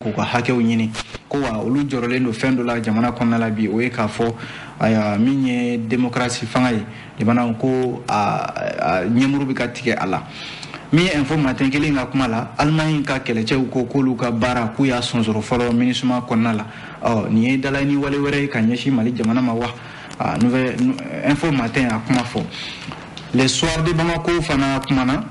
K'u ka hakɛw ɲini ko wa olu jɔrɔlen don fɛn dɔ la jamana kɔnɔna la bi, o ye k'a fɔ ayiwa min ye démocratie fanga ye, limanaw, ko a ɲɛmuru bɛ ka tigɛ a la. Min ye Info Matin kelen ka kuma la, Allemagne ka kɛlɛcɛw ko k'olu ka baara k'u y'a sonsoro fɔlɔ MINUSMA kɔnɔna la. Ɔ nin ye dalaɲini wale wɛrɛ ye ka ɲɛsin Mali jamana ma wa? Info Matin a kuma fɔ. Le Soir de Bamako fana kumana,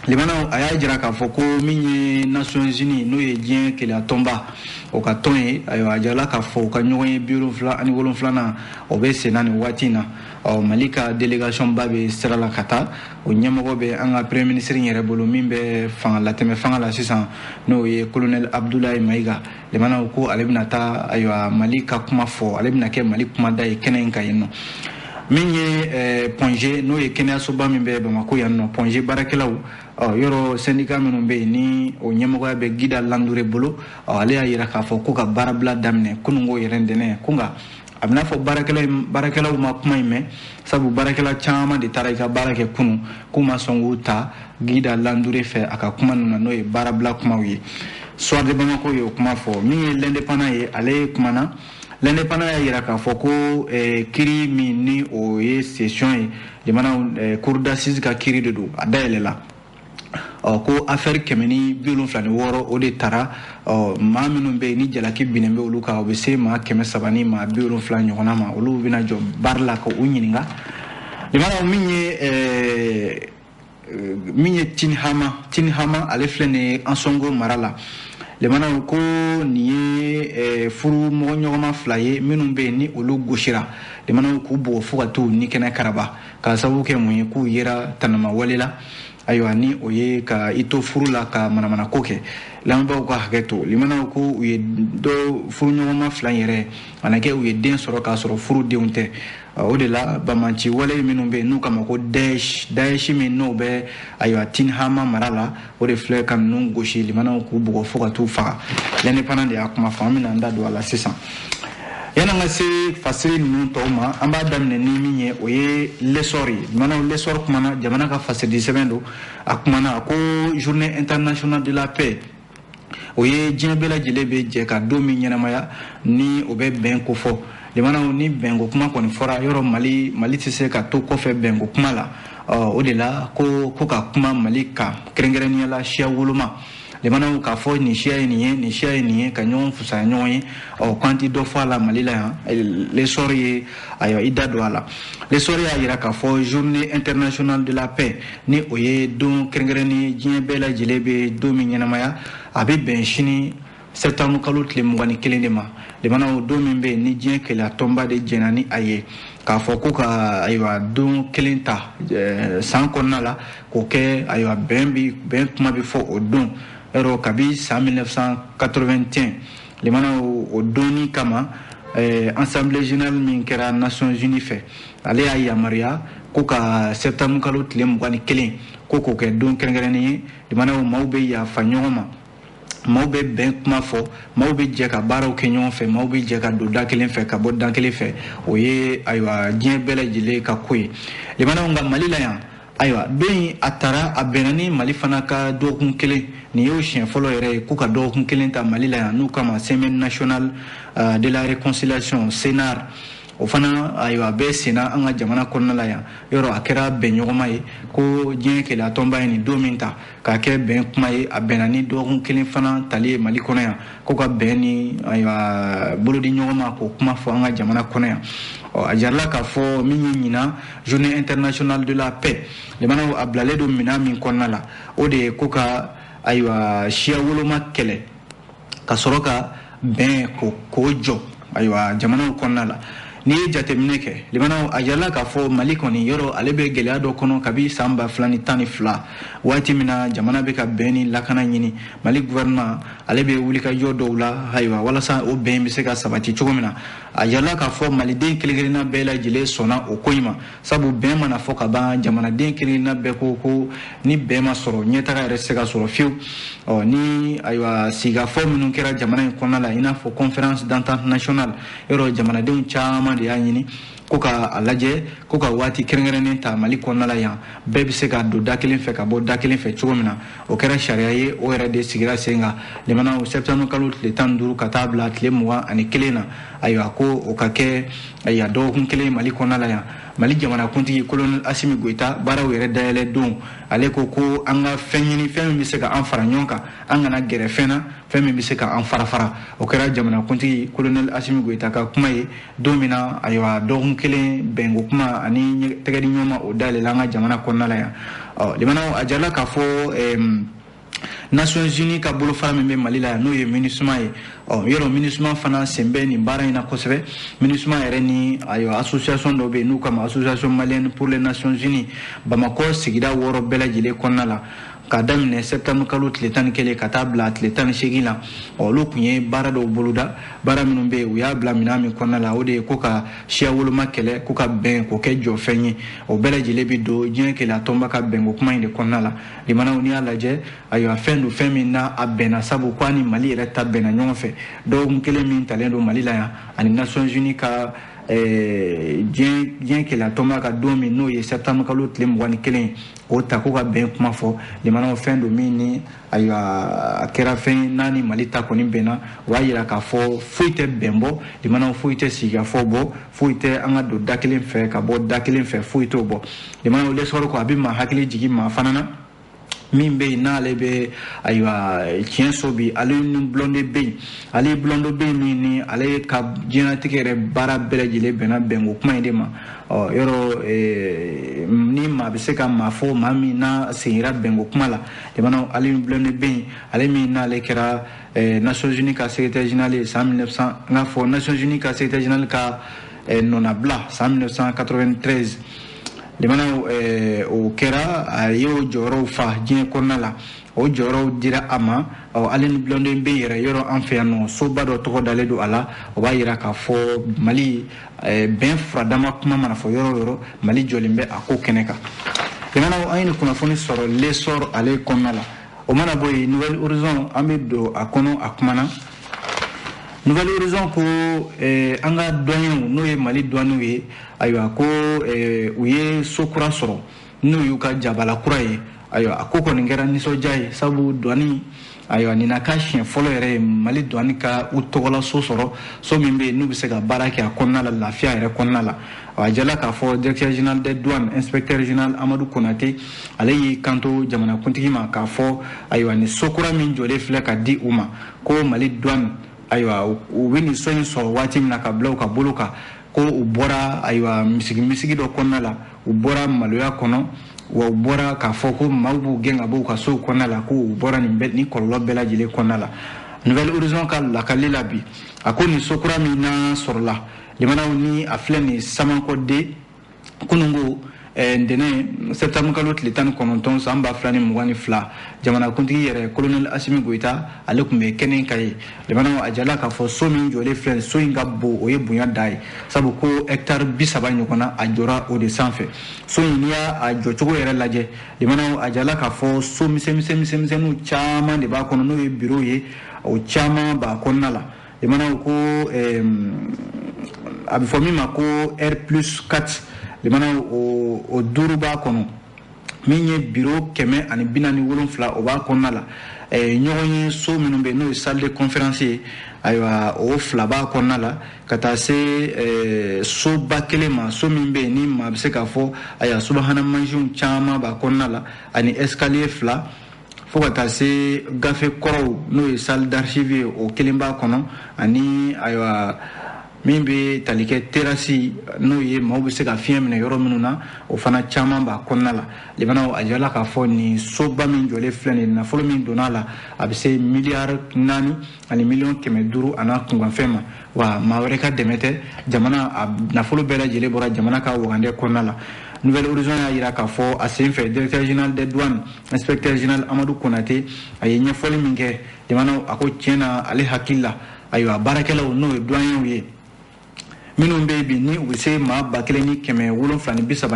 limanaw, a y'a jira k'a fɔ ko min ye Nations Unies, n'o ye diɲɛ keleya tɔnba, o ka tɔn ye, ayiwa, a jirala k'a fɔ u ka ɲɔgɔn ye 77nan, o bɛ sen na nin waati in na. Ɔ Mali ka délégation ba bɛ sira la ka taa, o ɲɛmɔgɔ bɛ an ka premier ministre yɛrɛ bolo min bɛ fanga latɛmɛ fanga la sisan, n'o ye colonel Abdoulaye Maïga. Limanaw, ko ale bɛna taa, ayiwa, Mali ka kuma fɔ, ale bɛna kɛ Mali kumada ye kɛnɛ in kan yen nɔ. Min ye Point G, n'o ye kɛnɛyasoba min bɛ Bamako yan nɔ, Point G baarakɛlaw, yɔrɔ syndicat minnu bɛ yen ni o ɲɛmɔgɔya bɛ Guida Landouré bolo, ale y'a jira k'a fɔ ko ka baarabila daminɛ kununko yɛrɛ ntɛnɛn ko. Nka a bɛna fɔ baarakɛlaw ma kuma in mɛn, sabu baarakɛla caman de taara i ka baara kɛ kunun k'u ma sɔn k'u ta Guida Landouré fɛ a ka kuma ninnu na, n'o ye baarabila kumaw ye. Soir de Bamako ye o kuma fɔ. Min ye L'Indépendant ye, ale kumana. L'Indépendant y'a jira k'a fɔ ko kiri min ni o ye session ye, jamana cour d'assises ka kiri de don, a dayɛlɛla. Ɔ ko affaire 176, o de taara. Ɔ maa minnu bɛ yen ni jalaki binnen bɛ olu kan, o bɛ se maa 370 ɲɔgɔnna ma. Olu bɛna jɔ baara la ka u ɲininka. Limanaw, min ye Tinhama, Tinhama ale filɛ nin ye Ansongo mara la. Limanaw, ko nin ye furu mɔgɔ ɲɔgɔnma fila ye minnu bɛ yen ni olu gosira, limanaw, k'u bugɔ fo ka t'u ni kɛnɛ karaba, k'a sababu kɛ mun ye? K'u yera tanama wale la, ayiwa, ni o ye ka i to furu la ka manamanako kɛ. Lamɛnbaaw ka hakɛ to. Limanaw, ko u ye dɔ furuɲɔgɔnma fila yɛrɛ a na kɛ u ye den sɔrɔ k'a sɔrɔ furudenw tɛ. O de la bamanci wale minnu bɛ yen n'u kama ko Daesh, Daesh min n'o bɛ, ayiwa, Tinhama mara la, o de filɛ ka ninnu gosi, limanaw, k'u bugɔ fo ka t'u faga. L'Indépendant de y'a kuma fɔ. An bɛna an da don a la sisan. Yan'an ka se fasiri ninnu tɔw ma, an b'a daminɛ ni min ye, o ye L'Essor ye. Limanaw, L'Essor kumana, jamana ka fasiridi sɛbɛn don, a kumana a ko Journée internationale de la paix, o ye diɲɛ bɛɛ lajɛlen bɛ jɛ ka don min ɲɛnamaya ni o bɛ bɛn ko fɔ. Limanaw, ni bɛnko kuma kɔni fɔra yɔrɔ, Mali tɛ se ka to kɔfɛ bɛnko kuma la. O de la ko ka kuma Mali kan, kɛrɛnkɛrɛnnenya la siya woloma, limanaw, k'a fɔ nin siya ye nin ye, nin siya ye nin ye, ka ɲɔgɔn fusaya ɲɔgɔn ye, ɔ k'an ti dɔ fɔ a la Mali la yan. L'Essor ye, ayiwa, i da don a la. L'Essor y'a jira k'a fɔ Journée internationale de la paix, ni o ye don kɛrɛnkɛrɛnnen ye diɲɛ bɛɛ lajɛlen bɛ don min ɲɛnamaya, a bɛ bɛn sini septembre kalo tile 21 de ma. Limanaw, don min bɛ yen ni diɲɛ keleya tɔnba de jɛnna ni a ye k'a fɔ ko ka, ayiwa, don kelen ta san kɔnɔna la k'o kɛ, ayiwa, bɛn bi bɛn kuma bɛ fɔ o don yɔrɔ kabi san 1981. Limanaw, o donni kama, assemblée générale min kɛra Nations Unies fɛ, ale y'a yamaruya ko ka septembre kalo tile 21 ko k'o kɛ don kɛrɛnkɛrɛnnen ye. Limanaw, maaw bɛ yafa ɲɔgɔn ma, maaw bɛ bɛn kuma fɔ, maaw bɛ jɛ ka baaraw kɛ ɲɔgɔn fɛ, maaw bɛ jɛ ka don da kelen fɛ ka bɔ da kelen fɛ. O ye, ayiwa, diɲɛ bɛɛ lajɛlen ka ko ye. Limanaw, nka Mali la yan, ayiwa, don in a taara a bɛnna ni Mali fana ka dɔgɔkun kelen. Nin y'o siɲɛ fɔlɔ yɛrɛ ye k'u ka dɔgɔkun kelen ta Mali la yan n'u kama Semaine nationale de la réconciliation, SENAR. O fana, ayiwa, bɛɛ senna an ka jamana kɔnɔna la yan yɔrɔ. A kɛra bɛn ɲɔgɔnma ye ko diɲɛ keleya tɔnba ye nin don min ta k'a kɛ bɛn kuma ye, a bɛnna ni dɔgɔkun kelen fana tali ye Mali kɔnɔ yan ko ka bɛn ni, ayiwa, bolodi ɲɔgɔn ma k'o kuma fɔ an ka jamana kɔnɔ yan. Ɔ a jarala k'a fɔ min ye ɲinan Journée internationale de la paix, jamanaw, a bilalen don minɛn min kɔnɔna la, o de ye ko ka, ayiwa, siya woloma kɛlɛ ka sɔrɔ ka bɛn k'o jɔ, ayiwa, jamanaw kɔnɔna la. N'i ye jateminɛ kɛ, limanaw, a jirala k'a fɔ Mali kɔni yɔrɔ ale bɛ gɛlɛya dɔ kɔnɔ kabi san 2012, waati min na jamana bɛ ka bɛn ni lakana ɲini. Mali gouvernement ale bɛ wulikajɔ dɔw la, ayiwa, walasa o bɛn bɛ se ka sabati cogo min na. A jirala k'a fɔ maliden kelen kelenna bɛɛ lajɛlen sɔnna o ko in ma, sabu bɛn mana fɔ ka ban, jamanaden kelen kelenna bɛɛ ko ko ni bɛn ma sɔrɔ, ɲɛtaga yɛrɛ tɛ se ka sɔrɔ fiyewu. Ɔ ni, ayiwa, sigikafɔ minnu kɛra jamana in kɔnɔna la, i n'a fɔ Conférence d'entente nationale, yɔrɔ jamanadenw caman de y'a ɲini. ko ka a lajɛ ko ka waati kɛrɛnkɛrɛnnen ta Mali kɔnɔna la yan, bɛɛ bɛ se ka don da kelen fɛ ka bɔ da kelen fɛ cogo min na. O kɛra sariya ye, o yɛrɛ de sigira sen kan limanaw septembre kalo tile 15 ka taa bila tile 21 na. Ayiwa, ko o ka kɛ ayiwa dɔgɔkun kelen Mali kɔnɔna la yan. Mali jamanakuntigi Colonel Assimi Goïta, baaraw yɛrɛ dayɛlɛ don, ale ko ko an ka fɛn ɲini, fɛn min bɛ se ka an fara ɲɔgɔn kan, an kana gɛrɛ fɛn na, fɛn min bɛ se ka an fara fara. O kɛra jamanakuntigi Colonel Assimi Goïta ka kuma ye don min na, ayiwa, dɔgɔkun kelen bɛnko kuma ani tɛgɛdi ɲɔgɔn ma, o dayɛlɛla an ka jamana kɔnɔna la yan. Ɔ limanaw, a jarala k'a fɔ Nations Unies ka bolofara min bɛ Mali la yan, n'o ye MINUSMA ye. Ɔ yɔrɔ MINUSMA fana sen bɛ nin baara in na kosɛbɛ. MINUSMA yɛrɛ ni ayiwa association dɔ bɛ yen n'u kama Association malienne pour les Nations Unies, Bamakɔ sigida 6 bɛɛ lajɛlen kɔnɔna la, k'a daminɛ septembre kalo tile 11 ka taa bila tile 18 la. Olu tun ye baara dɔw boloda, baara minnu bɛ yen, u y'a bila minɛn min kɔnɔna la, o de ye ko ka siya woloma kɛlɛ, ko ka bɛn k'o kɛ jɔfɛn ye. O bɛɛ lajɛlen bɛ don diɲɛ keleya tɔnba ka bɛnko kuma in de kɔnɔna la. Limanaw, n'i y'a lajɛ, ayiwa, fɛn don, fɛn min n'a a bɛnna, sabu ko a ni Mali yɛrɛ ta bɛnna ɲɔgɔn fɛ. Dɔgɔkun kelen min talen don Mali la yan ani Nations Unies ka diɲɛ keleya tɔnba ka don min, n'o ye septembre kalo tile 21, o ta ko ka bɛn kuma fɔ. Limanaw, fɛn don min ni ayiwa a kɛra fɛn n'a ni Mali ta kɔni bɛnna, o b'a yira k'a fɔ foyi tɛ bɛn bɔ, limanaw, foyi tɛ sigikafɔ bɔ, foyi tɛ an ka don da kelen fɛ ka bɔ da kelen fɛ, foyi t'o bɔ. Limanaw, L'Essor ko a bɛ maa hakili jigin maa fana na min bɛ yen, n'ale bɛ ayiwa tiɲɛ so bi, ale ni Blondin bɛ yen, ale Blondin bɛ yen min ni ale ka diɲɛlatigɛ yɛrɛ baara bɛɛ lajɛlen bɛnna bɛnko kuma in de ma. Ɔ yɔrɔ ni maa bɛ se ka maa fɔ maa min n'a seginna bɛnko kuma la, limanaw, ale ni Blondin bɛ yen, ale min n'ale kɛra Nations Unies ka secrétaire général ye san 1900, n k'a fɔ Nations Unies ka secrétaire général ka nɔnabila san 1993. Limanaw, o kɛra a ye o jɔyɔrɔw fa diɲɛ kɔnɔna la, o jɔyɔrɔw dira a ma. Ɔ ale ni Blondin bɛ yɛrɛ yɔrɔ an fɛ yan nɔ, soba dɔ tɔgɔ dalen don a la. O b'a yira k'a fɔ Mali bɛn furadama kuma mana fɔ yɔrɔ o yɔrɔ, Mali jɔlen bɛ a ko kɛnɛ kan. Limanaw, an ye nin kunnafoni sɔrɔ L'Essor ale kɔnɔna la. O mana bɔ yen, Nouvel Horizon, an bɛ don a kɔnɔ, a kumana. Nouvel Horizon ko an ka douaniers, n'o ye Mali douaniers ye, ayiwa, ko u ye so kura sɔrɔ, n'o y'u ka jabala kura ye. Ayiwa, a ko kɔni kɛra nisɔndiya ye, sabu douane, ayiwa, nin n'a ka siɲɛ fɔlɔ yɛrɛ ye Mali douane ka u tɔgɔla so sɔrɔ, so min bɛ yen n'u bɛ se ka baara kɛ a kɔnɔna la, lafiya yɛrɛ kɔnɔna la. A jala k'a fɔ directeur général des douanes, inspecteur général Amadou Konaté, ale y'i kanto jamanakuntigi ma k'a fɔ ayiwa nin so kura min jɔlen filɛ ka di u ma, ko Mali douane, ayiwa, u bɛ nin so in sɔrɔ waati min na ka bila u ka bolo kan, ko u bɔra ayiwa misigi misigi dɔ kɔnɔna la, u bɔra maloya kɔnɔ, wa u bɔra k'a fɔ ko maaw b'u gɛn ka bɔ u ka sow kɔnɔna la, ko u bɔra nin bɛɛ ni kɔlɔlɔ bɛɛ lajɛlen kɔnɔna la. Nouvel Horizon ka lakali la bi, a ko nin so kura min n'a sɔrɔla, limanaw, ni a filɛ nin Samankɔden, kununko ntɛnɛn septembre kalo tile 19 san 2022, jamanakuntigi yɛrɛ Colonel Assimi Goïta, ale tun bɛ kɛnɛ kan ye. Limanaw, a jala k'a fɔ so min jɔlen filɛ, so in ka bon, o ye bonya da ye, sabu ko hectare 30 ɲɔgɔn na, a jɔra o de sanfɛ. So in, n'i y'a jɔcogo yɛrɛ lajɛ, limanaw, a jala k'a fɔ so misɛn misɛnninw caman de b'a kɔnɔ, n'o ye bureau ye, o caman b'a kɔnɔna la. Limanaw, ko a bɛ fɔ min ma ko R+4, limanaw, o 5 b'a kɔnɔ, min ye bureau 147, o b'a kɔnɔna la. Ɲɔgɔn ye so minnu bɛ yen, n'o ye salle de conférence ye, ayiwa, o 2 b'a kɔnɔna la, ka taa se soba kelen ma, so min bɛ yen ni maa bɛ se k'a fɔ ayiwa subahana mansinw caman b'a kɔnɔna la, ani escalier 2, fo ka taa se gafe kɔrɔw, n'o ye salle d'archive ye, o kelen b'a kɔnɔ, ani ayiwa min bɛ tali kɛ terrasse, n'o ye maaw bɛ se ka fiɲɛ minɛ yɔrɔ minnu na, o fana caman b'a kɔnɔna la. Limanaw, a jirala k'a fɔ nin soba min jɔlen filɛ nin ye, nafolo min donna a la, a bɛ se 4 miliyari ani miliyɔn 500 a n'a kunkanfɛn ma. Wa maa wɛrɛ ka dɛmɛ tɛ, jamana a nafolo bɛɛ lajɛlen bɔra jamana ka wagandɛ kɔnɔna la. Nouvel Horizon y'a jira k'a fɔ a sen fɛ, directeur général des douanes, inspecteur général Amadou Konaté, a ye ɲɛfɔli min kɛ, limanaw, a ko tiɲɛ na, ale hakili la, ayiwa, baarakɛlaw, n'o ye douaniers ye, minnu bɛ yen bi ni u bɛ se maa 1736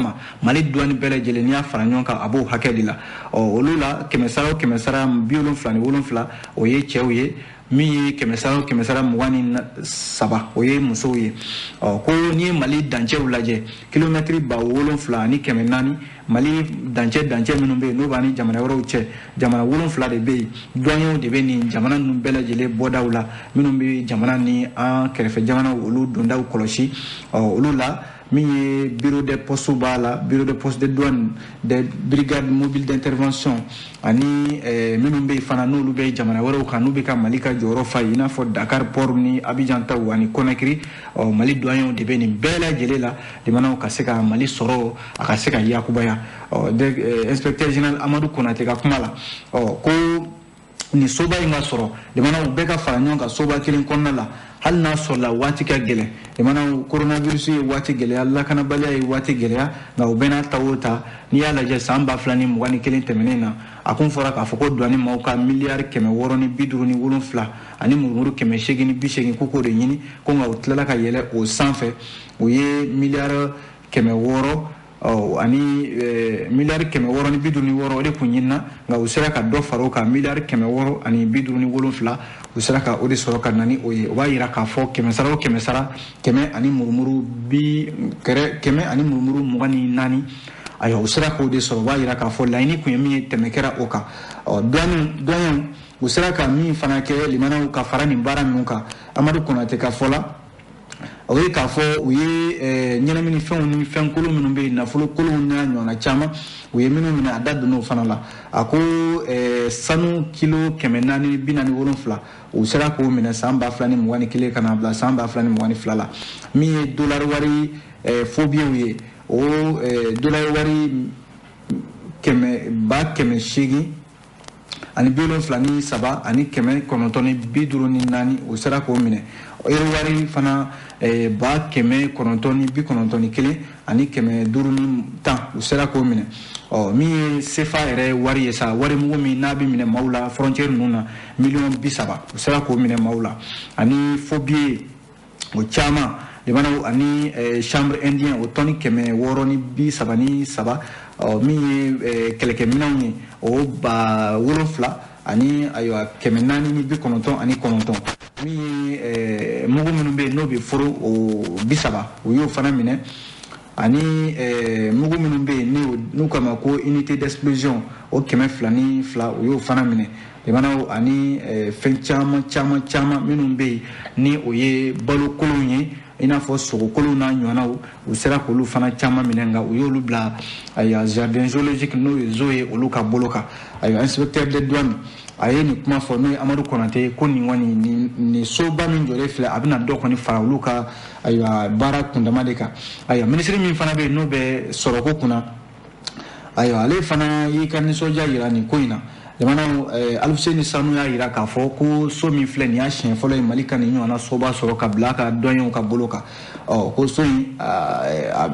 ma, Mali douane bɛɛ lajɛlen, n'i y'a fara ɲɔgɔn kan, a b'o hakɛ de la. Ɔ olu la, kɛmɛ sara o kɛmɛ sara, 77, o ye cɛw ye. Min ye 100 o 123, o ye musow ye. Ɔ, ko n'i ye Mali dancɛw lajɛ, kilomɛtiri 7400, Mali dancɛ minnu bɛ yen, n'o b'a ni jamana wɛrɛw cɛ, jamana 7 de bɛ yen. Douaniers de bɛ nin jamana ninnu bɛɛ lajɛlen bɔdaw la, minnu bɛ jamana ni an kɛrɛfɛ jamanaw, olu dondaw kɔlɔsi. Ɔ, olu la, min ye bureau de poste b'a la, bureau de poste de douane, des brigades mobiles d'intervention, ani minnu bɛ yen fana, n'olu bɛ jamana wɛrɛw kan, n'u bɛ ka Mali ka jɔyɔrɔ fa yen, i n'a fɔ Dakar port ni Abidjan taw ani Conakry. Ɔ, Mali douaniers de bɛ nin bɛɛ lajɛlen la, jamanaw ka se ka Mali sɔrɔ, a ka se ka yakubaya. Ɔ, inspecteur général Amadu Konate ka kuma la, ɔ, ko nin soba in ka sɔrɔ, jamanaw bɛɛ ka fara ɲɔgɔn kan soba kelen kɔnɔna la, hali n'a sɔrɔla waati ka gɛlɛn. Jamanaw, coronavirus ye waati gɛlɛya, lakanabaliya ye waati gɛlɛya, nka o bɛɛ n'a ta o ta, n'i y'a lajɛ, san 2021 tɛmɛnen na, a kun fɔra k'a fɔ ko douane maaw ka miliyari 657 ani murumuru 880, ko k'o de ɲini, ko nka u tilala ka yɛlɛ o sanfɛ, o ye miliyari 600 ani miliyari 656, o de kun ɲinina, nka u sera ka dɔ fara o kan, miliyari 657, u sera ka o de sɔrɔ ka na ni o ye. O b'a yira k'a fɔ 100 o 100 sara, kɛmɛ ani murumuru bi kɛrɛ 124, ayiwa, u sera k'o de sɔrɔ. O b'a yira k'a fɔ laɲini kun ye min ye, tɛmɛ kɛra o kan. Ɔ, douane, u sera ka min fana kɛ, limanaw, ka fara nin baara ninnu kan, Amadu Konate ka fɔ la, o ye k'a fɔ u ye ɲɛnaminifɛnw ni fɛn kolon minnu bɛ yen, nafolo kolonw n'a ɲɔgɔnna caman, u ye minnu minɛ, a da donn'o fana la. A ko sanu kilo 447, u sera k'o minɛ san 2021 ka na bila san 2022 la. Min ye dolari wari faux-billets ye, o dolari wari kɛmɛ 873 954, u sera k'o minɛ. Euro wari fana 991 510, u sera k'o minɛ. Ɔ, min ye CFA yɛrɛ wari ye sa, wari mugu min n'a bɛ minɛ maaw la frontière ninnu na, miliyɔn 30, u sera k'o minɛ maaw la, ani faux-billets o caman, limanaw, ani chanvre indien o tɔni 633. Ɔ, min ye kɛlɛkɛminɛnw ye, o 7 ani, ayiwa, 499. Min ye mugu minnu bɛ yen n'o bɛ foro, o 30, u y'o fana minɛ, ani mugu minnu bɛ yen n'u k'a ma ko unité d'explosion, o 202, u y'o fana minɛ, limanaw, ani fɛn caman caman caman minnu bɛ yen ni o ye balo kolonw ye, i n'a fɔ sogokolonw n'a ɲɔgɔnnaw, u sera k'olu fana caman minɛ, nka u y'olu bila, ayiwa, jardin zoologique, n'o ye zoo ye, olu ka bolo kan. Ayiwa, inspecteur de douane a ye nin kuma fɔ, n'o ye Amadu Konate, ko nin kɔni, nin soba min jɔlen filɛ, a bɛna dɔ kɔni fara olu ka, ayiwa, baara kundama de kan. Ayiwa, minisiri min fana bɛ yen n'o bɛ sɔrɔko kunna, ayiwa, ale fana y'i ka nisɔndiya yira nin ko in na. Jamanaw, Alifuseni Sanu y'a yira k'a fɔ ko so min filɛ nin y'a siɲɛ fɔlɔ ye Mali ka nin ɲɔgɔnna soba sɔrɔ ka bila a ka dɔnniyaw ka bolo kan. Ɔ, ko so in,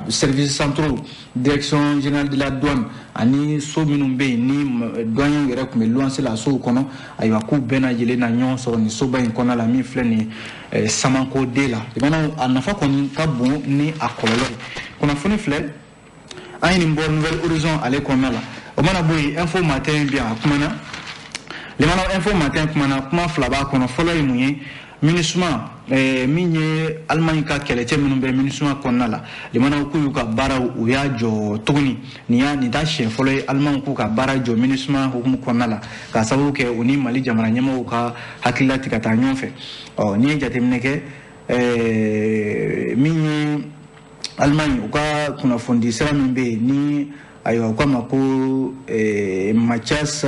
service centraux, direction générale de la douane, ani so minnu bɛ yen ni douaniers yɛrɛ tun bɛ luwanse la sow kɔnɔ, ayiwa, k'u bɛɛ lajɛlen na ɲɔgɔn sɔrɔ nin soba in kɔnɔna la, min filɛ nin ye Samanko den la. Jamanaw, a nafa kɔni ka bon ni a kɔlɔlɔ ye. Kunnafoni filɛ, an ye nin bɔ Nouvel Horizon ale kɔnɔna la. O mana bɔ yen, Info Matin bi, a kumana, limanaw, Info Matin kumana, kuma fila b'a kɔnɔ. Fɔlɔ ye mun ye? MINUSMA, min ye Allemagne ka kɛlɛcɛ minnu bɛ MINUSMA kɔnɔna la, limanaw, k'u y'u ka baaraw, u y'a jɔ tuguni. Nin y'a nin t'a siɲɛ fɔlɔ ye Allemagne k'u ka baara jɔ MINUSMA hukumu kɔnɔna la, k'a sababu kɛ u ni Mali jamana ɲɛmɔgɔw ka hakilila tigɛ ka taa ɲɔgɔn fɛ. Ɔ, n'i ye jateminɛ kɛ, min ye Allemagne, u ka kunnafonidi sira min bɛ yen ni, ayiwa, u k'a ma ko Mathias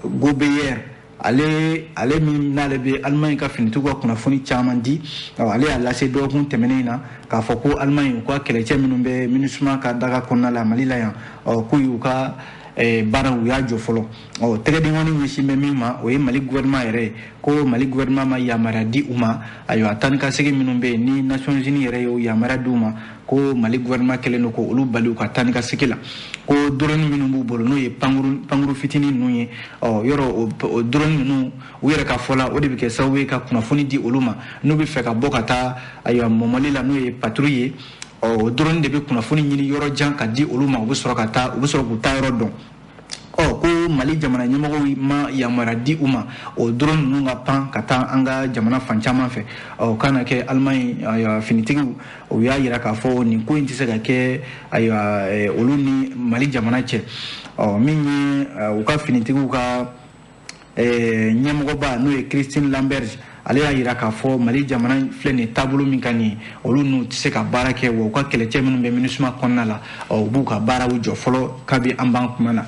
Gobeyer, ale min n'ale bɛ Allemagne ka finitigiw ka kunnafoni caman di, ale y'a lase dɔgɔkun tɛmɛnen in na k'a fɔ ko Allemagne, u ka kɛlɛcɛ minnu bɛ MINUSMA ka daga kɔnɔna la Mali la yan, ɔ, k'u y'u ka baaraw, u y'a jɔ fɔlɔ. Ɔ, tɛgɛdenkɔni ɲɛsin bɛ min ma, o ye Mali gouvernement yɛrɛ ye, ko Mali gouvernement ma yamaruya di u ma. Ayiwa, taa ni ka segin minnu bɛ yen ni Nations Unies yɛrɛ y'o yamaruya di u ma, ko Mali gouvernement kɛlen don k'olu bali u ka taa ni ka segin la, ko drone minnu b'u bolo, n'o ye pankuru fitinin ninnu ye, ɔ, yɔrɔ o drone ninnu, u yɛrɛ ka fɔ la, o de bɛ kɛ sababu ye ka kunnafoni di olu ma n'u bɛ fɛ ka bɔ ka taa, ayiwa, mɔmɔli la, n'o ye patrouille ye. Ɔ, o drone de bɛ kunnafoni ɲini yɔrɔ jan ka di olu ma, u bɛ sɔrɔ ka taa, u bɛ sɔrɔ k'u taa yɔrɔ dɔn. Ɔ, ko Mali jamana ɲɛmɔgɔw ma yamaruya di u ma o drone ninnu ka pan ka taa an ka jamana fan caman fɛ. Ɔ kana kɛ Allemagne ayiwa finitigiw o y'a yira k'a fɔ nin ko in tɛ se ka kɛ ayiwa olu ni Mali jamana cɛ. Ɔ min ye u ka finitigiw ka ɲɛmɔgɔba n'o ye Christine Lamberge, ale y'a yira k'a fɔ Mali jamana filɛ nin taabolo min ka nin, olu n'u tɛ se ka baara kɛ, wa u ka kɛlɛcɛ minnu bɛ MINUSMA kɔnɔna la, u b'u ka baaraw jɔ fɔlɔ kabi an b'an kuma na.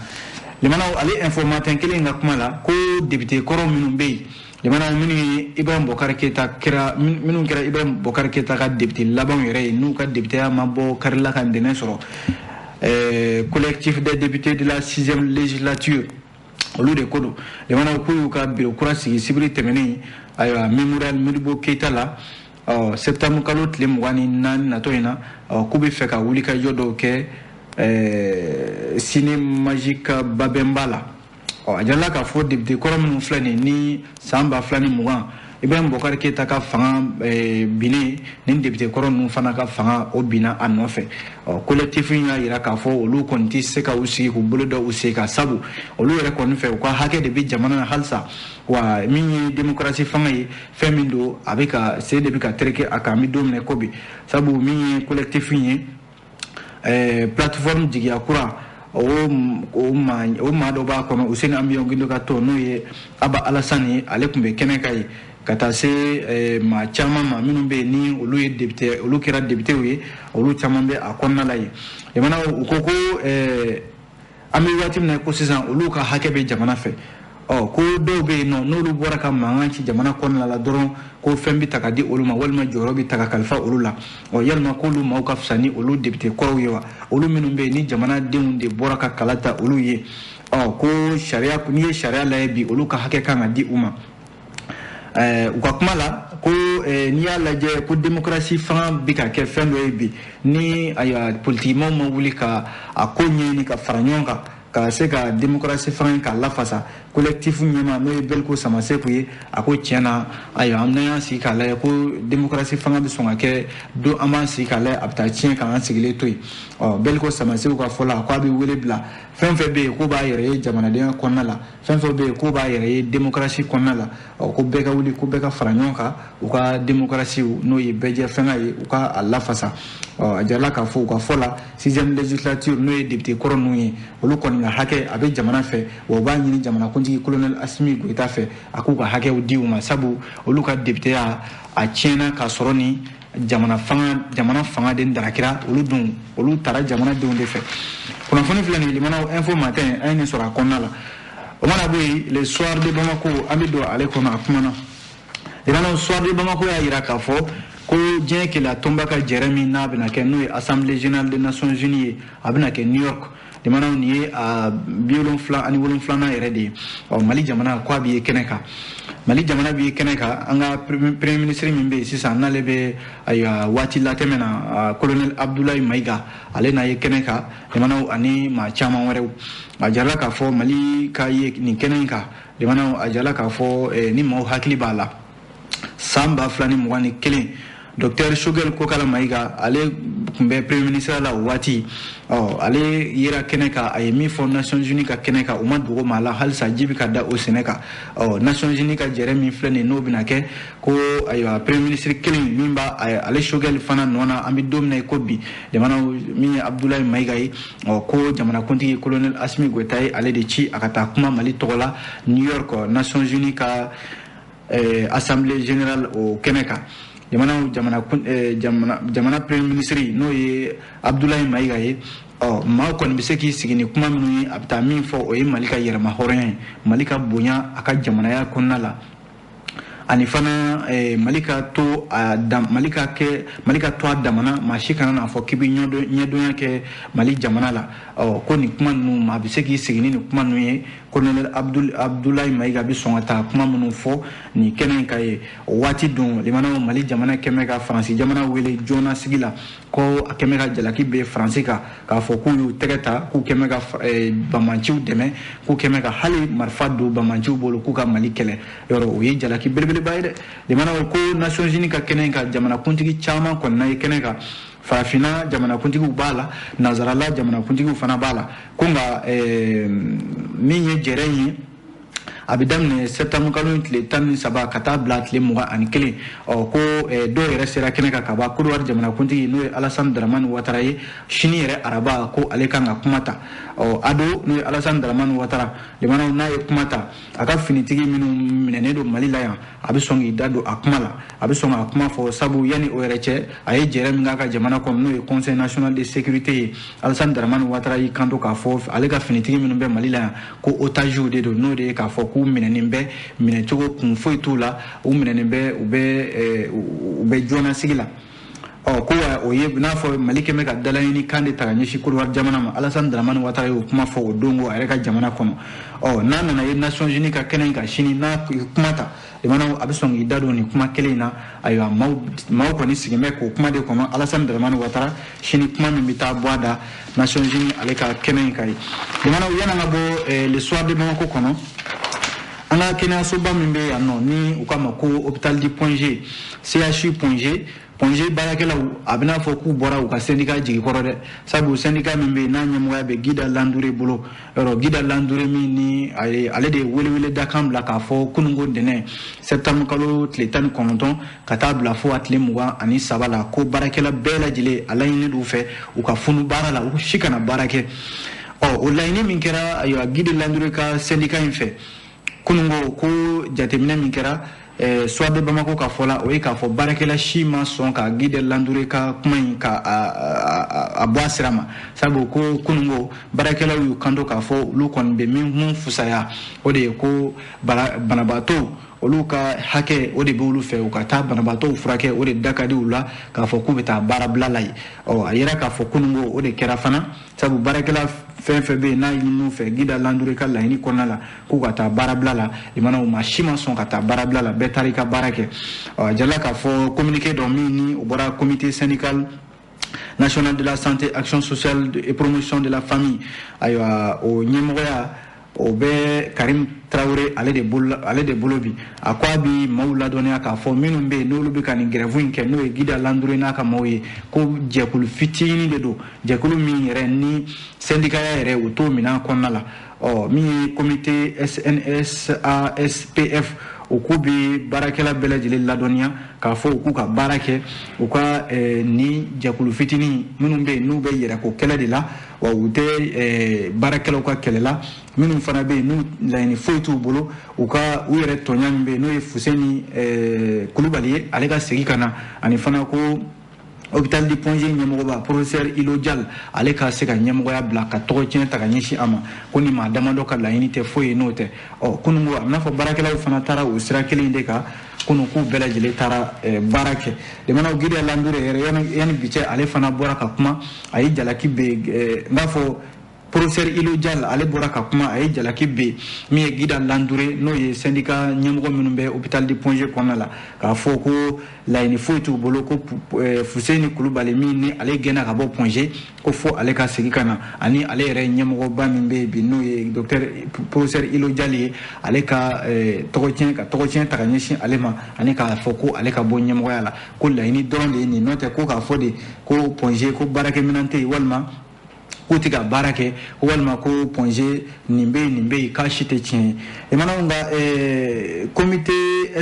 Limanaw, ale Info Matin kelen in ka kuma la, ko député kɔrɔ minnu bɛ yen, limanaw, minnu ye Ibrahim Bokar Keita kɛra, minnu kɛra Ibrahim Bokar Keita ka député labanw yɛrɛ ye, n'u ka députéya ma bɔ karila ka ntɛnɛn sɔrɔ, collectif des députés de la 6e législature, olu de ko don. Limanaw, k'u y'u ka bureau kura sigi sibiri tɛmɛnen, ayiwa, Mémorial Modibo Keita la, ɔ septembre kalo tile 24 natɔ in na. Ɔ k'u bɛ fɛ ka wulikajɔ dɔw kɛ Ciné Magique Babemba la. Ɔ a jirala k'a fɔ député kɔrɔ minnu filɛ nin ni san 2020 Ibrahim Bokar Keita ka fanga binnen, ni député kɔrɔ ninnu fana ka fanga o binna a nɔfɛ. Ɔ collectif in y'a yira k'a fɔ olu kɔni tɛ se ka u sigi k'u bolo da u sen kan, sabu olu yɛrɛ kɔni fɛ u ka hakɛ de bɛ jamana na halisa, wa min ye démocratie fanga ye, fɛn min don, a bɛ ka sen de bɛ ka tereke a kan an bɛ don min na ko bi, sabu min ye collectif in ye, plateforme Jigiya Kura, o maa dɔ b'a kɔnɔ, Useni Amiyon Gindo ka tɔn, n'o ye Aba Alasani ye, ale tun bɛ kɛnɛ kan yen, ka taa se maa caman ma minnu bɛ yen ni olu ye député, olu kɛra députéw ye, olu caman bɛ a kɔnɔna la yen. Jamana u ko ko an bɛ waati min na ko sisan, olu ka hakɛ bɛ jamana fɛ. Ɔ ko dɔw bɛ yen nɔ, n'olu bɔra ka mankan ci jamana kɔnɔna la dɔrɔn, ko fɛn bɛ ta ka di olu ma, walima jɔyɔrɔ bɛ ta ka kalifa olu la. Ɔ yalima k'olu maaw ka fisa ni olu député kɔrɔw ye wa, olu minnu bɛ yen ni jamanadenw de bɔra ka kala ta olu ye? Ɔ ko sariya, n'i ye sariya lajɛ bi, olu ka hakɛ kan ka di u ma. U ka kuma la, ko n'i y'a lajɛ ko démocratie fanga bɛ ka kɛ fɛn dɔ ye bi, ni ayiwa politikimaw ma wuli ka a ko ɲɛɲini ka fara ɲɔgɔn kan ka se ka démocratie fanga in k'a lafasa. Collectif ɲɛma, n'o ye Beliko Samaseku ye, a ko tiɲɛ na, ayiwa, an n'an y'an sigi k'a lajɛ ko démocratie fanga bɛ sɔn ka kɛ don an b'an sigi k'a lajɛ, a bɛ taa tiɲɛ k'an sigilen to yen. Ɔ Beliko Samaseku ka fɔ la, k'a bɛ wele bila fɛn fɛn bɛ yen k'o b'a yɛrɛ ye jamanadenya kɔnɔna la, fɛn fɛn bɛ yen k'o b'a yɛrɛ ye démocratie kɔnɔna la, ɔ ko bɛɛ ka wuli, ko bɛɛ ka fara ɲɔgɔn kan, u ka démocratie, n'o ye bɛɛjɛ fɛngɛ ye, u ka a lafasa. Ɔ a jirala k'a fɔ u ka fɔ la, 6e législature, n'o ye député kɔrɔ ninnu ye, olu kɔni ka hakɛ a bɛ jamana fɛ, wa u b'a ɲini jamanakuntigi colonel Assimi Goïta fɛ, a k'u ka hakɛw di u ma, sabu olu ka députéya a tiɲɛna k'a sɔrɔ ni jamana fanga de darakira, olu dun olu taara jamanadenw de fɛ. Kunnafoni filɛ nin ye, limanaw, Info Matin an ye nin sɔrɔ a kɔnɔna la. O mana bɔ yen, Le Soir de Bamako, an bɛ don ale kɔnɔ, a kumana. Limanaw, Soir de Bamako y'a yira k'a fɔ ko diɲɛ keleya tɔnba ka jɛrɛ min n'a bɛna kɛ, n'o ye Assemblée générale des Nations unies ye, a bɛna kɛ New York. Limanaw, nin ye a 77nan yɛrɛ de ye. Ɔ Mali jamana ko a bɛ ye kɛnɛ kan, Mali jamana bɛ ye kɛnɛ kan. An ka premier ministre min bɛ yen sisan, n'ale bɛ ayiwa waati latɛmɛ na, colonel Abdoulaye Maïga, ale n'a ye kɛnɛ kan, limanaw, ani maa caman wɛrɛw. A jirala k'a fɔ Mali ka ye nin kɛnɛ in kan. Limanaw, a jirala k'a fɔ ni maaw hakili b'a la, san 2021, docteur Choguel Kokala Maïga, ale tun bɛ premier ministre la o waati. Ɔ ale yera kɛnɛ kan, a ye min fɔ Nations Unies ka kɛnɛ kan, o ma dogo maa la, halisa ji bɛ ka da o sɛnɛ kan. Ɔ Nations Unies ka jɛrɛ min filɛ nin ye, n'o bɛna kɛ, ko ayiwa premier ministre kelen min b'a ale Choguel fana nɔ na, an bɛ don min na i ko bi, jamana min ye Abdoulaye Maïga ye, ɔ ko jamanakuntigi colonel Assimi Goïta ye ale de ci a ka taa kuma Mali tɔgɔ la New York, Nations Unies ka Assemblée générale o kɛnɛ kan. Jamana premier ministre, n'o ye Abdoulaye Maïga ye, ɔ maa kɔni bɛ se k'i sigi ni kuma minnu ye, a bɛ taa min fɔ, o ye Mali ka yɛrɛma hɔrɔnya ye, Mali ka bonya a ka jamanaya kɔnɔna la, ani fana Mali ka to a Mali ka kɛ, Mali ka to a damana, maa si kana n'a fɔ k'i bɛ ɲɛdɔnya kɛ Mali jamana la. Ɔ ko nin kuma ninnu, maa bɛ se k'i sigi ni nin kuma ninnu ye, colonel Abdoulaye Maïga bɛ sɔn ka taa kuma minnu fɔ nin kɛnɛ in kan ye. O waati dun, limanaw, Mali jamana kɛmɛ ka Faransi jamana wele joona sigi la, ko a kɛmɛ ka jalaki bɛ Faransi kan, k'a fɔ k'u y'u tɛgɛ ta, k'u kɛmɛ ka bamanciw dɛmɛ, k'u kɛmɛ ka hali marifa don bamanciw bolo k'u ka Mali kɛlɛ. Yɔrɔ o ye jalaki belebeleba ye dɛ. Limanaw, ko Nations Unies ka kɛnɛ in kan, jamanakuntigi caman kɔni na ye kɛnɛ kan. Farafinna jamanakuntigiw b'a la, nanzarala jamanakuntigiw fana b'a la. Ko nka min ye jɛrɛ in ye, a bɛ daminɛ septembre kalo tile 13 ka taa bila tile 21. Ɔ ko dɔw yɛrɛ sera kɛnɛ kan ka ban. Côte d'Ivoire jamanakuntigi, n'o ye Alassane Dramane Ouattara ye, sini yɛrɛ araba, ko ale kan ka kuma ta. Ɔ ado, n'o ye Alassane Dramane Ouattara, limanaw, n'a ye kuma ta, a ka finitigi minnu minɛnen don Mali la yan, a bɛ sɔn k'i da don a kuma la, a bɛ sɔn ka kuma fɔ. Sabu yanni o yɛrɛ cɛ, a ye jɛrɛ min k'a ka jamana kɔnɔ, n'o ye Conseil national de sécurité ye, Alassane Dramane Ouattara y'i kanto k'a fɔ ale ka finitigi minnu bɛ Mali la yan, ko otages de don, n'o de ye k'a fɔ k'u minɛnen bɛ minɛcogo kun foyi t'u la, u minɛnen bɛ, u bɛ joona sigi la. Ɔ ko o ye n'a fɔ Mali kɛmɛ ka dalaɲini kan de ta ka ɲɛsin Côte d'Ivoire jamana ma. Alassane Dramane Ouattara y'o kuma fɔ o don ko a yɛrɛ ka jamana kɔnɔ. Ɔ n'a nana ye Nations Unies ka kɛnɛ in kan sini, n'a kuma ta, limanaw, a bɛ sɔn k'i da don nin kuma kelen in na. Ayiwa, maaw kɔni sigilen bɛ k'o kuma de kɔnɔ, Alassane Dramane Ouattara sini kuma min bɛ taa bɔ a da Nations Unies ale ka kɛnɛ in kan ye. Limanaw, yan'an ka bɔ Le Soir de Bamako kɔnɔ, an ka kɛnɛyasoba min bɛ yan nɔ, ni u k'a ma ko hôpital du Point G, CHU Point G, Point G baarakɛlaw, a bɛna fɔ k'u bɔra u ka syndicat jigi kɔrɔ dɛ. Sabu syndicat min bɛ yen, n'a ɲɛmɔgɔya bɛ Guida Landouré bolo, yɔrɔ Guida Landouré min ni ale de ye welewele dakan bila k'a fɔ kununko ntɛnɛn septembre kalo tile 19 ka taa bila fo a tile 23 la, ko baarakɛla bɛɛ lajɛlen, a laɲini d'u fɛ u ka funu baara la, u si kana baara kɛ. Ɔ o laɲini min kɛra, ayiwa, Guida Landouré ka syndicat in fɛ kununko, ko jateminɛ min kɛra Soir de Bamako ka fɔ la, o ye k'a fɔ baarakɛla si ma sɔn ka Guida Landouré ka kuma in ka a bɔ a sira ma. Sabu ko kununko baarakɛlaw y'u kanto k'a fɔ olu kɔni bɛ min mun fusaya, o de ye ko banabaatɔw olu ka hakɛ, o de b'olu fɛ, u ka taa banabaatɔw furakɛ, o de da ka di u la k'a fɔ k'u bɛ taa baarabila la yen. Ɔ a yira k'a fɔ kununko o de kɛra fana, sabu baarakɛla fɛn fɛn bɛ yen n'a ɲin'u fɛ Guida Landouré ka laɲini kɔnɔna la k'u ka taa baarabila la, limanaw, maa si ma sɔn ka taa baarabila la, bɛɛ taara i ka baara kɛ. Ɔ a jala k'a fɔ communiqué dɔ min ni o bɔra Comité syndical national de la santé, action sociale et promotion de la famille, ayiwa, o ɲɛmɔgɔya o bɛ Karim Tarawele ale de bolo bi. A ko a bi maaw ladɔnniya k'a fɔ minnu bɛ yen, n'olu bɛ ka nin grève in kɛ, n'o ye Guida Landouré n'a ka maaw ye, ko jɛkulu fitinin de don, jɛkulu min yɛrɛ ni syndicat yɛrɛ o t'o minɛn kɔnɔna la. Ɔ min ye comité SNSASPF, o k'u bɛ baarakɛla bɛɛ lajɛlen ladɔnniya k'a fɔ u k'u ka baara kɛ, u ka ni jɛkulu fitinin minnu bɛ yen, n'u bɛ yɛrɛko kɛlɛ de la, wa u tɛ baarakɛlaw ka kɛlɛ la, minnu fana bɛ yen, n'u laɲini foyi t'u bolo, u ka u yɛrɛ tɔɲa min bɛ yen, n'o ye Fuseni Kulubali ye, ale ka segin ka na, ani fana ko hôpital du Point G ɲɛmɔgɔba professeur Ilo Dial, ale ka se ka ɲɛmɔgɔya bila, ka tɔgɔ tiɲɛ ta ka ɲɛsin a ma, ko ni maa damadɔ ka laɲini tɛ foyi ye n'o tɛ. Ɔ kunun ko a bɛna fɔ baarakɛlaw fana taara o sira kelen de kan kunun, k'u bɛɛ lajɛlen taara baara kɛ. Limanaw, Guida Landouré yɛrɛ, yanni bi cɛ, ale fana bɔra ka kuma, a ye jalaki bɛ n b'a fɔ professeur Ilo Dial, ale bɔra ka kuma, a ye jalaki bɛ min ye Guida Landouré, n'o ye syndicat ɲɛmɔgɔ minnu bɛ hôpital du Point G kɔnɔna la, k'a fɔ ko laɲini foyi t'u bolo, ko Fuseni Kulubali min ni ale gɛnna ka bɔ Point G, ko fo ale ka segin ka na, ani ale yɛrɛ ɲɛmɔgɔba min bɛ yen bi, n'o ye docteur professeur Ilo Dial ye, ale ka tɔgɔ tiɲɛ, ka tɔgɔ tiɲɛ ta ka ɲɛsin ale ma, ani k'a fɔ ko ale ka bɔ ɲɛmɔgɔya la, ko laɲini dɔrɔn de ye nin. N'o tɛ, ko k'a fɔ de ko Point G ko baarakɛminɛn tɛ yen, walima k'u tɛ ka baara kɛ, walima ko Point G nin bɛ yen, nin bɛ yen, k'a si tɛ tiɲɛ ye. Limanaw, nka comité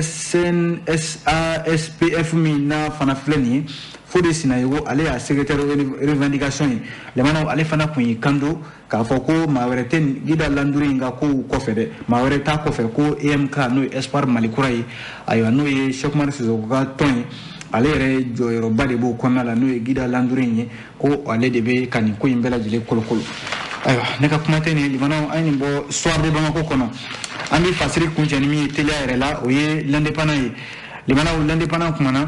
SNSASPF min n'a fana filɛ nin ye, Fode Sinayogo, ale y'a secrétaire revendication ye. Limanaw, ale fana kun y'i kanto k'a fɔ ko maa wɛrɛ tɛ Guida Landouré in ka kow kɔfɛ dɛ, maa wɛrɛ t'a kɔfɛ, ko EMK, n'o ye Espoir Mali Kura ye, ayiwa, n'o ye Cheick Oumar Sissoko ka tɔn ye, ale yɛrɛ jɔyɔrɔba de b'o kɔnɔna la, n'o ye Guida Landouré in ye, ko ale de bɛ ka nin ko in bɛɛ lajɛlen kolokolo. Ayiwa, ne ka kuma tɛ nin ye. Limanaw, an ye nin bɔ Soir de Bamako kɔnɔ. An bɛ fasiri kuncɛ ni min ye teliya yɛrɛ la, o ye L'Indépendant ye. Limanaw, L'Indépendant kumana,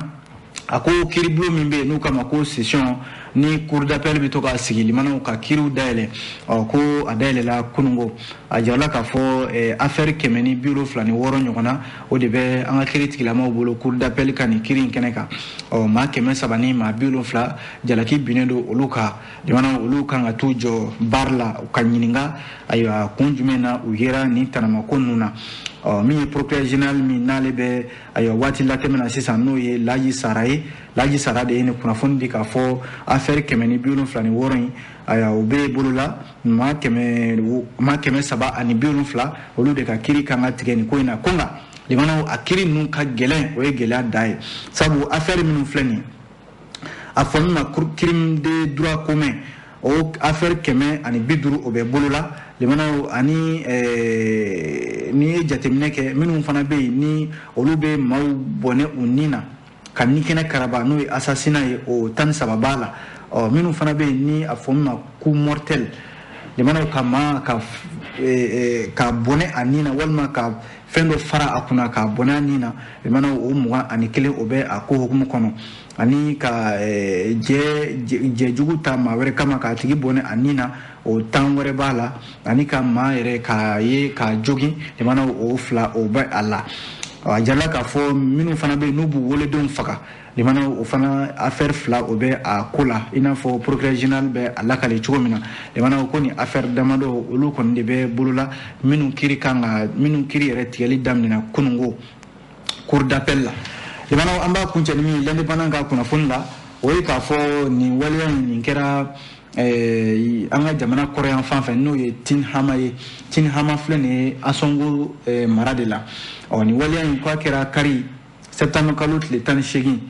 a ko kiiribulon min bɛ yen, n'u k'a ma ko session ni cour d'appel, bɛ to ka sigi, limanaw, ka kiiriw dayɛlɛ. Ɔ ko a dayɛlɛla kununko, a jirala k'a fɔ affaire 176 ɲɔgɔnna, o de bɛ an ka kiiri tigilamaw bolo cour d'appel ka nin kiiri in kɛnɛ kan. Ɔ maa 370 jalaki binnen don olu kan. Limanaw, olu kan ka t'u jɔ baara la ka ɲininka, ayiwa, kun jumɛn na u yera nin tanamako ninnu na. Ɔ min ye procureur général min n'ale bɛ ayiwa waati latɛmɛ na sisan, n'o ye Laji Sara ye. Laji Sara de ye nin kunnafoni di k'a fɔ affaire 176 in, ayiwa, o bɛ bolo la. Maa 370, olu de ka kiiri kan ka tigɛ nin ko in na. Ko nka limanaw, a kiiri ninnu ka gɛlɛn, o ye gɛlɛya da ye, sabu affaire minnu filɛ nin ye, a fɔ min ma crime de droit commun, o affaire 150, o bɛ bolo la limanaw. Ani n'i ye jateminɛ kɛ, minnu fana bɛ yen ni olu bɛ maaw bɔnɛ u ni na ka ni kɛnɛ karaba, n'o ye assassinat ye, o 13 b'a la. Ɔ minnu fana bɛ yen ni a fɔ min ma coup mortel, limanaw, ka maa ka bɔnɛ a ni na walima ka fɛn dɔ fara a kunna ka bɔnɛ a ni na, limanaw, o 21, o bɛ a ko hukumu kɔnɔ. Ani ka jɛjugu ta maa wɛrɛ kama k'a tigi bɔnɛ a ni na, o 10 wɛrɛ b'a la. Ani ka maa yɛrɛ k'a ye k'a jogin, limanaw, o 2, o bɛ a la. A jirala k'a fɔ minnu fana bɛ yen n'u b'u wolodenw faga, limanaw, o fana affaire 2, o bɛ a ko la, i n'a fɔ procureur général bɛ a lakale cogo min na. Limanaw, ko nin affaire damadɔ, olu kɔni de bɛ bolo la, minnu kiiri kan ka, minnu kiiri yɛrɛ tigɛli daminɛna kununko cour d'appel la. Limanaw, an b'a kuncɛ ni min ye L'Indépendant ka kunnafoni la, o ye k'a fɔ nin waleya in nin kɛra an ka jamana kɔrɔyan fan fɛ, n'o ye Tinhama ye. Tinhama filɛ nin ye Asɔngo mara de la. Ɔ nin waleya in, k'a kɛra kari septembre kalo tile 18,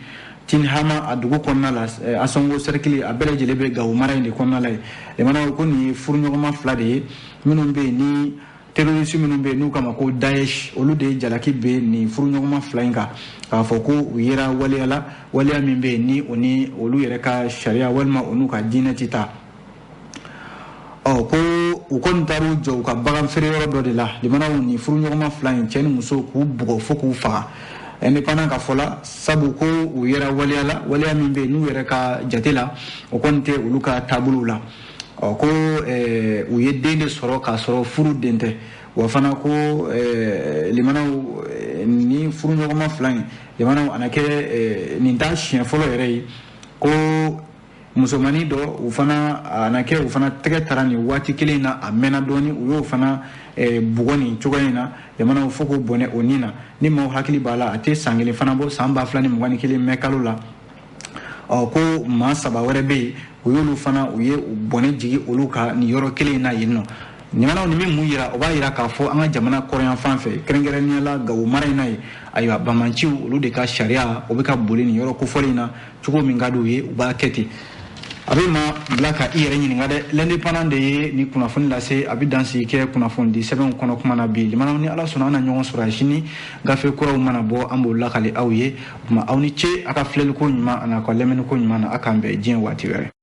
Tinhama a dugu kɔnɔna la, Asɔngo cercle, a bɛɛ lajɛlen bɛ Gawo mara in de kɔnɔna la yen. Limanaw, ko nin ye furuɲɔgɔnma 2 de ye minnu bɛ yen ni terroriste minnu bɛ yen n'u kama ko Daesh, olu de ye jalaki bɛ nin furuɲɔgɔnma 2 in kan, k'a fɔ ko u yera waleya la, waleya min bɛ yen ni o ni olu yɛrɛ ka sariya walima o n'u ka diinɛ tɛ taa. Ɔ ko u kɔni taar'u jɔ u ka bagan feere yɔrɔ dɔ de la, limanaw, nin furuɲɔgɔnma 2 in, cɛ ni muso, k'u bugɔ fo k'u faga. Indépendant ka fɔ la, sabu ko u yera waleya la, waleya min bɛ yen n'u yɛrɛ ka jate la, o kɔni tɛ olu ka taabolow la. Ɔ ko u ye den de sɔrɔ k'a sɔrɔ furu den tɛ. Wa fana ko limanaw, ni furuɲɔgɔnma 2 in, limanaw, a na kɛ nin t'a siɲɛ fɔlɔ yɛrɛ ye ko musomanin dɔ, u fana a na kɛ u fana tɛgɛ taara nin waati kelen in na, a mɛnna dɔɔni, u y'o fana bugɔ nin cogoya in na, limanaw, fo k'o bɔnɛ o ni na. Ni maaw hakili b'a la, a tɛ san kelen fana bɔ, san 2021 mɛ kalo la. Ɔ ko maa 3 wɛrɛ bɛ yen, u y'olu fana, u ye bɔnɛ jigin olu kan nin yɔrɔ kelen in na yen nɔ. Limanaw, nin bɛ mun yira? O b'a yira k'a fɔ an ka jamana kɔrɔyan fan fɛ, kɛrɛnkɛrɛnnenya la Gawo mara in na yen, ayiwa, bamanciw, olu de ka sariya, o bɛ ka boli nin yɔrɔ kofɔlen in na. Cogo min ka d'u ye, u b'a kɛ ten. A bɛ maa bila ka i yɛrɛ ɲininka dɛ. L'Indépendant de ye nin kunnafoni lase. A bɛ dansigi kɛ kunnafoni di sɛbɛnw kɔnɔ kuma na bi. Limanaw, ni Ala sɔnna, an na ɲɔgɔn sɔrɔ sini. Gafe kuraw mana bɔ, an b'o lakale aw ye. O tuma, aw ni ce a ka filɛliko ɲuman a n'a ka lamɛnniko ɲuman na. A k'an bɛn diɲɛ waati wɛrɛ.